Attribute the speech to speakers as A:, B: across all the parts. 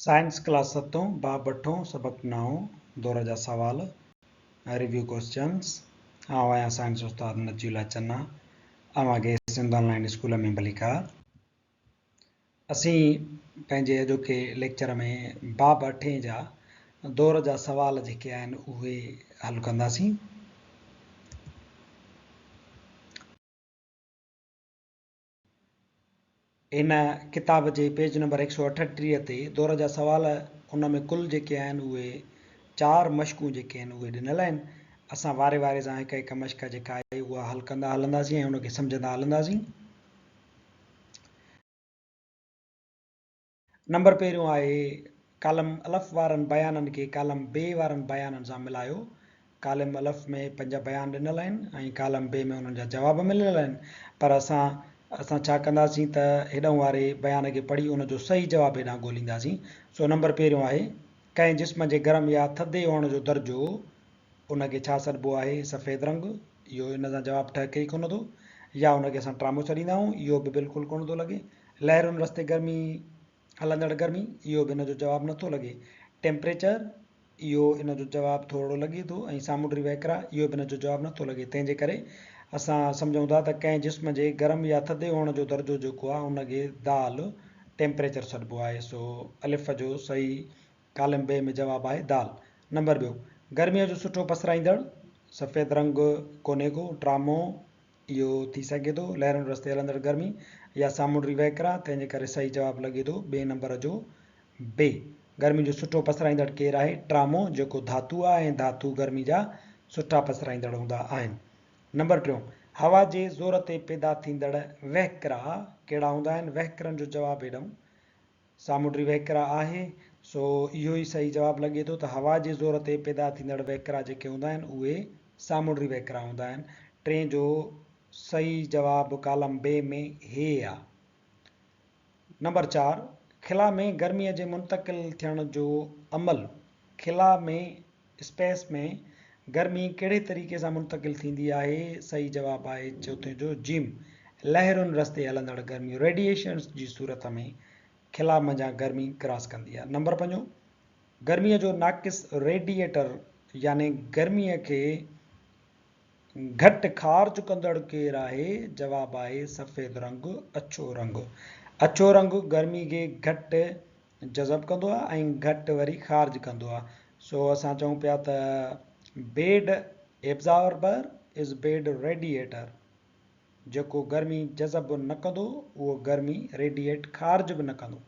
A: Science class ستون، باب اٺون، سبق نائون، دور جا سوال، Review Questions، آئون آهيان سائنس استاد نجي الله چنا، اوهان کي سنڌ آن لائين اسڪول ۾ ڀليڪار. اسين پنهنجي اڄوڪي ليڪچر ۾ باب اٺين جا دور جا سوال جيڪي آهن اهي حل ڪنداسين. هن ڪتاب جي پيج نمبر 138 تي دور جا سوال ان ۾ ڪل جيڪي آهن اهي چار مشقون جيڪي آهن اهي ڏنل آهن. اسان واري واري سان هڪ هڪ مشق جيڪا آهي اها حل ڪندا هلنداسين ۽ ان کي سمجهندا هلنداسين. نمبر پهريون آهي ڪالم الف وارن بيانن کي ڪالم بي وارن بيانن سان ملايو. ڪالم الف ۾ پنج بيان ڏنل آهن ۽ ڪالم بي ۾ انهن جا جواب مليل آهن پر اسان اسان ڇا ڪنداسين ته هيڏانهن واري بيان کي پڙهي ان جو صحيح جواب هيڏانهن ڳولينداسين. سو نمبر پهريون آهي ڪنهن جسم جي گرم يا ٿڌي هئڻ جو درجو ان کي ڇا سڏبو آهي؟ سفيد رنگ، اهو ان سان جواب ٺهڪي ئي ڪونه ٿو يا ان کي اسان ٽرامو سڏيندا آهيون اهو به بلڪل ڪونه ٿو لڳي. لهرن رستي گرمي، هلندڙ گرمي، اهو به ان جو جواب نه ٿو لڳي. ٽيمپريچر، اهو ان جو جواب ٿورڙو لڳي ٿو ۽ سامونڊي وهڪرا، اهو به ان جو جواب نه ٿو لڳي. تنهن جي ڪري اسان سمجهون ٿا ته ڪنهن جسم جي گرم يا ٿڌي هئڻ جو درجو جيڪو آهي ان کي دال، ٽيمپريچر، سڏبو آهي. سو الف جو صحيح ڪالم بي ۾ جواب آهي دال. نمبر ٻيو، گرميء جو سٺو پسرائيندڙ، سفيد رنگ ڪونهي ڪو، ٽرامو، اهو ٿي سگهي ٿو لهرن رستي هلندڙ گرمي يا سامونڊي وهڪرا، تنهن جي ڪري صحيح جواب لڳي ٿو ٻئي نمبر جو بي. گرمي جو سٺو پسرائيندڙ ڪير آهي؟ ٽرامو، جيڪو ڌاتو آهي ۽ ڌاتو گرمي جا سٺا پسرائيندڙ هوندا آهن. نمبر ٽيون، هوا جي زور تي پيدا ٿيندڙ وهڪرا ڪهڙا هوندا آهن؟ وهڪرن جو جواب هيڏانهن سامونڊي وهڪرا آهي، سو اهو ئي صحيح جواب لڳي ٿو ته هوا جي زور تي پيدا ٿيندڙ وهڪرا جيڪي هوندا آهن اهي سامونڊي وهڪرا هوندا آهن. ٽئين جو صحيح جواب ڪالم بي ۾ هي آ. نمبر چار، خلا ۾ گرميء جي منتقل ٿيڻ جو عمل، خلا ۾، Space ۾، گرمي ڪهڙي طريقي سان منتقل ٿيندي آهي؟ صحيح جواب آهي چوٿين جو جيم، لهرن رستي هلندڙ گرمي Radiations جي صورت ۾ خلا منجهان گرمي ڪراس ڪندي آهي. نمبر پنجون، گرميء جو ناقص ريڊيئيٽر يعني گرميء کي گهٽ خارج ڪندڙ ڪير آهي؟ جواب آهي سفيد رنگ، اڇو رنگ. اڇو رنگ گرمي کي گهٽ جذب ڪندو آهي ۽ گهٽ وري خارج ڪندو آهي. سو اسان چئون پيا ته bad absorber is bad radiator جيڪو گرمي جذب نه ڪندو اهو گرمي ريڊيئيٽ خارج به نه ڪندو.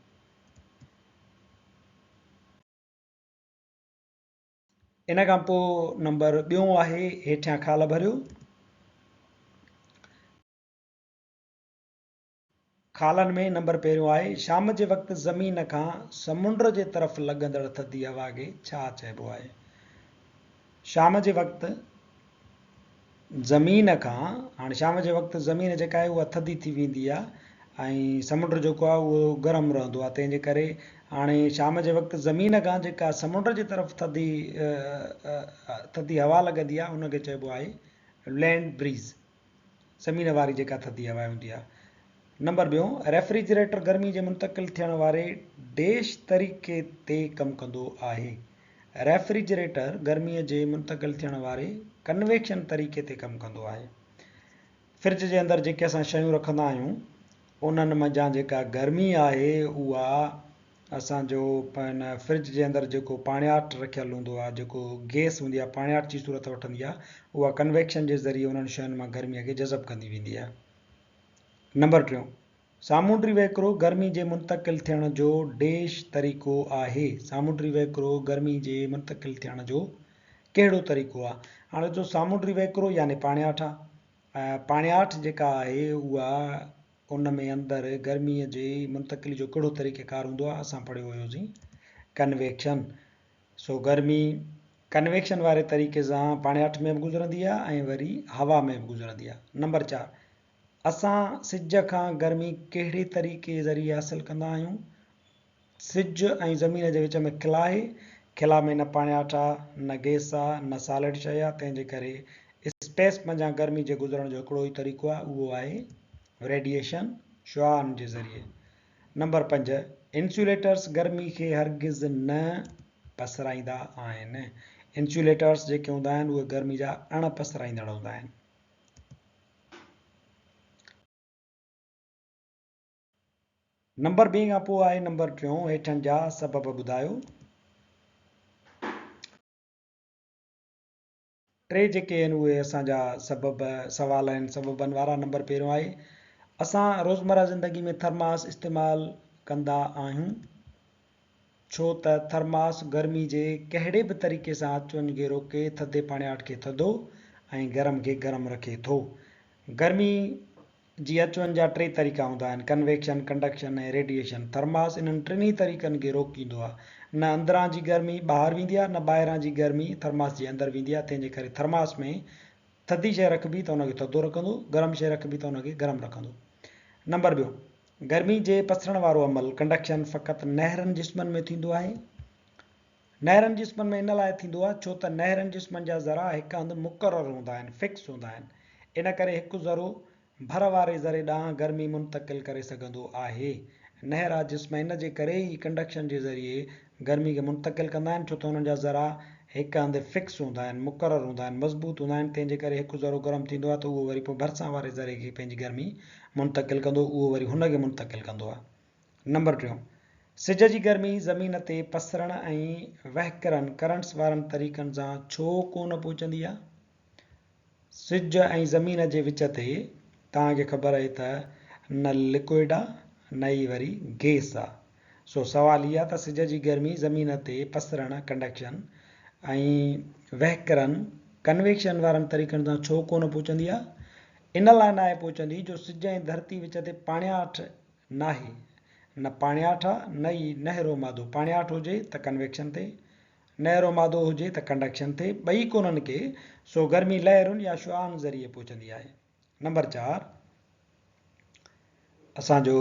A: ان کان پوء نمبر ٻيون آهي هيٺيان خال ڀريو. خالن ۾ نمبر پهريون آهي، شام جي وقت زمين کان سمنڊ جي طرف لڳندڙ ٿڌي هوا کي ڇا چئبو آهي؟ شام جي وقت زمين کان، هاڻي شام جي وقت زمين جيڪا آهي اها ٿڌي ٿي ويندي آهي ۽ سمنڊ جيڪو آهي اهو گرم رهندو آهي تنهن جي ڪري هاڻي شام جي وقت زمين کان جيڪا سمنڊ جي طرف ٿڌي ٿڌي هوا لڳندي آهي ان کي چئبو آهي لينڊ بريز. زمين واري جيڪا ٿڌي هوا هوندي آهي. نمبر ٻيون، ريفريجريٽر گرمي جي منتقل ٿيڻ واري ڊيش طريقي تي ڪم ڪندو آهي. ريفريجريٽر گرمي جي منتقل ٿيڻ واري ڪنويڪشن طريقي تي ڪم ڪندو آهي. فرج جي اندر جيڪي اسان شيون رکندا آهيون انهن منجهان جيڪا گرمي آهي اها اسان جو ان فرج جي اندر جيڪو پاڻياٺ رکيل هوندو آهي جيڪو گيس هوندي آهي پاڻياٺ جي صورت وٺندي آهي اها ڪنويڪشن جي ذريعي انهن شين مان گرمي کي جذب ڪندي ويندي آهي. نمبر ٽيون، سامونڊي وهڪرو گرمي جي منتقل ٿيڻ جو ڊيش طريقو آهي. سامونڊي وهڪرو گرمي جي منتقل ٿيڻ جو ڪهڙو طريقو آهي؟ هاڻي جو سامونڊي وهڪرو يعني پاڻياٺ آهي پاڻياٺ جيڪا آهي اها ان ۾ اندر گرميء جي منتقلي جو ڪهڙو طريقه ڪار هوندو آهي؟ اسان پڙهيو هيوسين ڪنويڪشن. سو گرمي ڪنويڪشن واري طريقي سان پاڻياٺ ۾ به گذرندي آهي ۽ وري هوا ۾ به گذرندي آهي. نمبر چار، اسان سج کان گرمي ڪهڙي طريقي ذريعي حاصل ڪندا آهيون؟ سج ۽ زمين جي وچ ۾ خلا آهي. خلا ۾ نه پاڻياٺ آ، نه گئس آ، نه سالڊ شيء آ، تنهن جي ڪري اسپيس منجهان گرمي جي گذرڻ جو هڪڙو ئي طريقو آ، اهو آهي ريڊيئيشن، شعاعن، جي ذريعي. نمبر پنج، انسيوليٽرس گرمي کي هرگز نه پسرائيندا آهن. انسيوليٽرس جيڪي هوندا آهن اهي گرمي جا اڻ پسرائيندڙ هوندا آهن. نمبر ٻئين کان پوء آهي نمبر ٽيون هيٺن جا سبب ٻڌايو. ٽي جيڪي آهن اهي اسان جا سبب سوال آهن سببن وارا نمبر پهريون آهي اسان روزمره زندگي ۾ ٿرماس استعمال ڪندا آهيون ڇو ته ٿرماس گرمي جي ڪهڙي به طريقي سان اچ وڃ کي روڪي ٿڌي پاڻياٺ کي ٿڌو ۽ گرم کي گرم رکي ٿو گرمي جي اچ وڃ جا ٽي طريقا هوندا آهن، ڪنويڪشن، ڪنڊڪشن ۽ ريڊيئيشن. ٿرماس انهن ٽنهي طريقن کي روڪيندو آهي. نه اندران جي گرمي ٻاهر ويندي آهي نه ٻاهران جي گرمي ٿرماس جي اندر ويندي آهي تنهن جي ڪري ٿرماس ۾ ٿڌي شيء رکبي ته ان کي ٿڌو رکندو، گرم شيء رکبي ته ان کي گرم رکندو. نمبر ٻيو، گرمي جي پسرڻ وارو عمل، ڪنڊڪشن، فقط نهرن جسمن ۾ ٿيندو آهي. نهرن جسمن ۾ ان لاء ٿيندو آهي ڇو ته نهرن جسمن جا ذرا هڪ هنڌ مقرر هوندا آهن، Fix هوندا آهن، ان ڪري هڪ ذرو ڀر واري ذري ڏانهن گرمي منتقل ڪري سگهندو آهي. نهرا جسم ان جي ڪري ئي ڪنڊڪشن جي ذريعي گرمي کي منتقل ڪندا آهن ڇو ته انهن جا ذرا هڪ هنڌ Fix هوندا آهن، مقرر هوندا آهن، مضبوط هوندا آهن، تنهن جي ڪري هڪ ذرو گرم ٿيندو آهي ته اهو وري پوء ڀرسان واري ذري کي پنهنجي گرمي منتقل ڪندو، اهو وري هن کي منتقل ڪندو آهي. نمبر ٽيون، سج جي گرمي زمين تي پسرڻ ۽ وهڪرن، Currents، وارن طريقن سان ڇو ڪونه پهچندي آ؟ سج ۽ زمين جي وچ تي توهان کي خبر آهي ته نه لڪوئڊ آ نه ئي وري گيس آ. سو سوال هي آ ته سج جي گرمي زمين تي پسرڻ، Conduction، ۽ وهڪرن، Convection، وارن طريقن سان ڇو ڪونه پهچندي آ؟ ان لاء ناهي پهچندي جو سج ۽ ڌرتي وچ تي پاڻياٺ ناهي. نه پاڻياٺ آ نه ئي نهرو مادو. پاڻياٺ هجي ته ڪنويڪشن ٿئي، نهرو مادو هجي ته ڪنڊڪشن ٿئي، ٻئي ڪونهن ڪي، سو گرمي لهرن يا شعاعن ذريعي پهچندي آهي. نمبر چار. اسان جو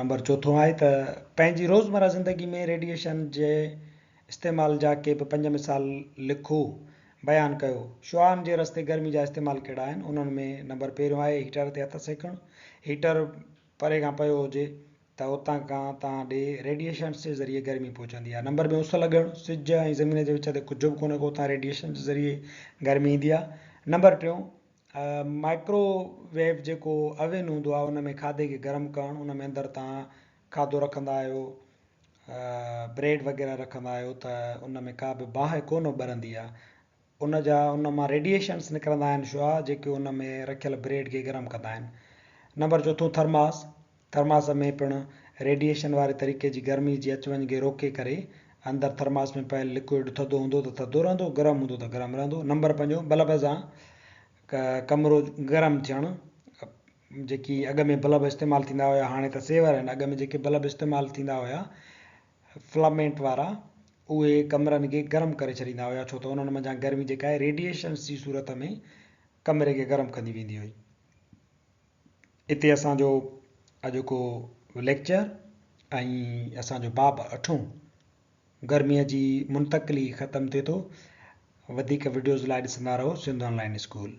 A: نمبر چوٿون آهي ته پنهنجي روزمره زندگي ۾ ريڊيئيشن جي استعمال جا ڪي به پنج مثال لکو، بيان ڪيو. شعاعن جي رستي گرمي جا استعمال ڪهڙا آهن؟ انهن ۾ نمبر پهريون آهي هيٽر تي هٿ سيڪڻ. هيٽر پري کان پيو هجي ته اتان کان توهان ڏي ريڊيئيشنس جي ذريعي گرمي پهچندي آهي. نمبر ٻيون اس لڳڻ، سج ۽ زمين جي وچ تي ڪجهه به ڪونهي ڪو اتان ريڊيئيشن جي ذريعي گرمي ايندي آهي. نمبر ٽيون مائڪرو ويو جيڪو اوين هوندو آهي ان ۾ کاڌي کي گرم ڪرڻ، ان ۾ اندر توهان کاڌو رکندا آهيو، بريڊ وغيره رکندا آهيو ته ان ۾ ڪا به باهه ڪونه ٻرندي آهي. ان جا ان مان ريڊيئيشنس نڪرندا آهن شعاع جيڪي ان ۾ رکيل بريڊ کي گرم ڪندا آهن. نمبر چوٿون ٿرماس، ٿرماس ۾ پڻ ريڊيئيشن واري طريقي جي گرمي جي اچ وڃ کي روڪي ڪري اندر ٿرماس ۾ پيل لڪوئڊ ٿڌو هوندو ته ٿڌو رهندو گرم هوندو ته گرم رهندو. نمبر پنجون بلب سان ڪمرو گرم ٿيڻ جيڪي اڳ ۾ بلب استعمال ٿيندا هيا هاڻي ته سيور آهن اڳ ۾ جيڪي بلب استعمال ٿيندا هيا فلامينٽ وارا اهي ڪمرن کي گرم ڪري ڇڏيندا هيا ڇو ته انهن منجهان گرمي جيڪا آهي ريڊيئيشنس جي صورت ۾ ڪمري کي گرم ڪندي ويندي هئي. اتي اسان جو اڄوڪو ليڪچر ۽ اسان جو باب اٺون گرميء جي منتقلي ختم ٿئي ٿو. وڌيڪ وڊيوز لاء ڏسندا رهو سنڌ آن لائن اسڪول.